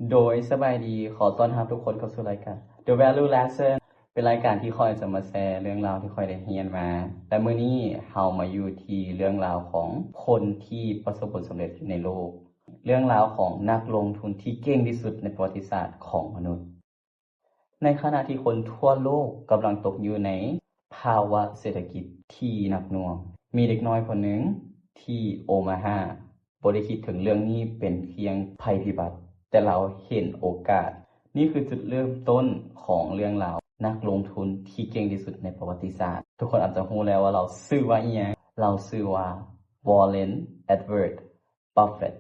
ໂດຍສະບາຍດີ, ຂໍຕ້ອນຮັບທຸກຄົນເຂົ້າສູ່ລາຍການ The Value Lesson ເປັນລາຍການທີ່ຂ້ອຍຈະມາແຊເລື່ອງລາວທີ່ຂ້ອຍໄດ້ຮຽນມາ ແລະ ມື້ນີ້ເຮົາມາຢູ່ທີ່ເລື່ອງລາວຂອງຄົນທີ່ປະສົບຜົນສຳເລັດຢູ່ໃນໂລກ, ເລື່ອງລາວຂອງນັກລົງທຶນທີ່ເກັ່ງທີ່ສຸດໃນປະຫວັດຕິສາດຂອງມະນຸດ. ໃນຂະນະທີ່ຄົນທົ່ວໂລກກຳລັງຕົກຢູ່ໃນພາວະເສດຖະກິດທີ່ໜັກໜ່ວງ, ມີເດັກນ້ອຍຄົນໜຶ່ງທີ່ໂອມາຮາ ບໍ່ໄດ້ຄິດເຖິງເລື່ອງນີ້ເປັນພຽງໄພພິບັດ, ແຕ່ລາວເຫັນໂອກາດ. ນີ້ຄືຈຸດເລີ່ມຕົ້ນຂອງເລື່ອງລາວນັກລົງທຶນທີ່ເກັ່ງທີ່ສຸດໃນປະຫວັດຕິສາດ. ທຸກຄົນອາດຈະຮູ້ແລ້ວວ່າລາວຊື່ວ່າອີ່ຫຍັງ. ລາວຊື່ວ່າ Warren Edward Buffett.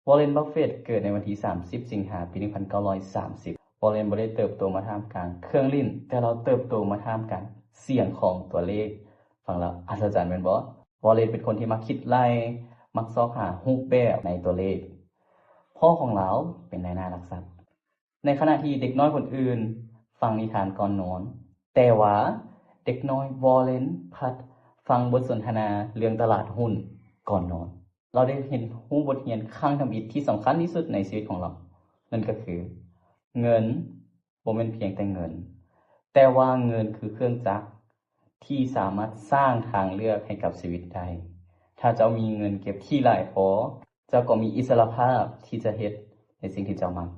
Warren Buffett ເກີດໃນວັນທີສາມສິບ ສິງຫາ ປີໜຶ່ງພັນເກົ້າຮ້ອຍສາມສິບ. Warren ບໍ່ໄດ້ເຕີບໂຕມາທ່າມກາງເຄື່ອງຫຼິ້ນ, ແຕ່ລາວເຕີບໂຕມາທ່າມກາງສຽງຂອງຕົວເລກ. ຟັງແລ້ວອັດສະຈັນແມ່ນບໍ່? Warren ເປັນຄົນທີ່ມັກຄິດໄລ່, ມັກຊອກຫາຮູບແບບໃນຕົວເລກ. ພໍ່ຂອງລາວເປັນນາຍໜ້າຫຼັກຊັບ. ໃນຂະນະທີ່ເດັກນ້ອຍຄົນອື່ນຟັງນິທານກ່ອນນອນ, ແຕ່ວ່າເດັກນ້ອຍ Warren ພັດຟັງບົດສົນທະນາເລື່ອງຕະຫຼາດຫຸ້ນກ່ອນນອນ. ລາວໄດ້ຮຽນຮູ້ບົດຮຽນຄັ້ງທຳອິດທີ່ສຳຄັນທີ່ສຸດໃນຊີວິດຂອງລາວ, ນັ້ນກໍຄື ເງິນບໍ່ແມ່ນພຽງແຕ່ເງິນ, ແຕ່ວ່າເງິນຄືເຄື່ອງຈັກທີ່ສາມາດສ້າງທາງເລືອກໃຫ້ກັບຊີວິດໄດ້. ຖ້າເຈົ້າມີເງິນເກັບທີ່ຫຼາຍພໍ, ເຈົ້າກໍມີອິດສະຫຼະພາບທີ່ຈະເຮັດໃນສິ່ງທີ່ເຈົ້າມັກ.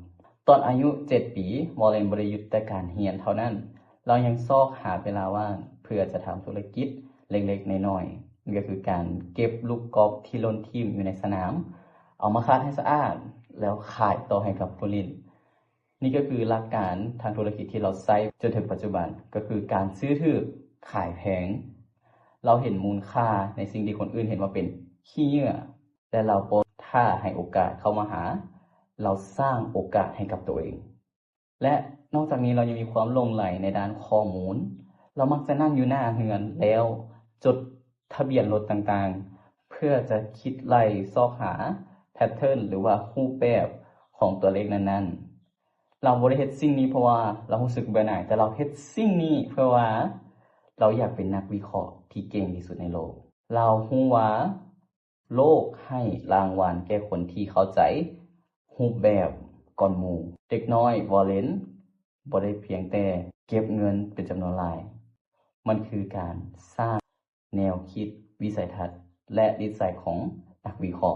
ຕອນອາຍຸເຈັດປີ, Warren ບໍ່ໄດ້ຢຸດແຕ່ການຮຽນເທົ່ານັ້ນ, ລາວຍັງຊອກຫາເວລາວ່າງເພື່ອຈະທຳທຸລະກິດເລັກໆນ້ອຍໆ, ນັ້ນກໍຄືການເກັບລູກກອບທີ່ຫຼົ່ນຖິ້ມຢູ່ໃນສະໜາມ, ເອົາມາຂັດໃຫ້ສະອາດ ແລ້ວຂາຍຕໍ່ໃຫ້ກັບຜູ້ຫຼິ້ນ. ນີ້ກໍຄືຫຼັກການທາງທຸລະກິດທີ່ລາວໃຊ້ຈົນເຖິງປັດຈຸບັນ, ກໍຄືການຊື້ຖືກຂາຍແພງ. ລາວເຫັນມູນຄ່າໃນສິ່ງທີ່ຄົນອື່ນເຫັນວ່າເປັນຂີ້ເຫຍື້ອ ແລະ ລາວບໍ່ຖ້າໃຫ້ໂອກາດເຂົ້າມາຫາ, ລາວສ້າງໂອກາດໃຫ້ກັບຕົວເອງ. ແລະ ນອກຈາກນີ້ລາວຍັງມີຄວາມຫຼົງໄຫຼໃນດ້ານຂໍ້ມູນ. ລາວມັກຈະນັ່ງຢູ່ໜ້າເຮືອນແລ້ວຈົດທະບຽນລົດຕ່າງໆ ເພື່ອຈະຄິດໄລ່ຊອກຫາແພັດເທີນ ຫຼືວ່າຮູບແບບຂອງຕົວເລກນັ້ນໆ. ລາວບໍ່ໄດ້ເຮັດສິ່ງນີ້ເພາະວ່າລາວຮູ້ສຶກເບື່ອໜ່າຍ, ແຕ່ລາວເຮັດສິ່ງນີ້ເພື່ອວ່າລາວຢາກເປັນນັກວິເຄາະທີ່ເກັ່ງທີ່ສຸດໃນໂລກ. ລາວຮູ້ວ່າໂລກໃຫ້ລາງວັນແກ່ຄົນທີ່ເຂົ້າໃຈຮູບແບບກ່ອນໝູ່. ເດັກນ້ອຍ Warren ບໍ່ໄດ້ພຽງແຕ່ເກັບເງິນເປັນຈຳນວນຫຼາຍ, ມັນຄືການສ້າງແນວຄິດ, ວິໄສທັດ ແລະ ນິໄສຂອງນັກວິເຄາະ.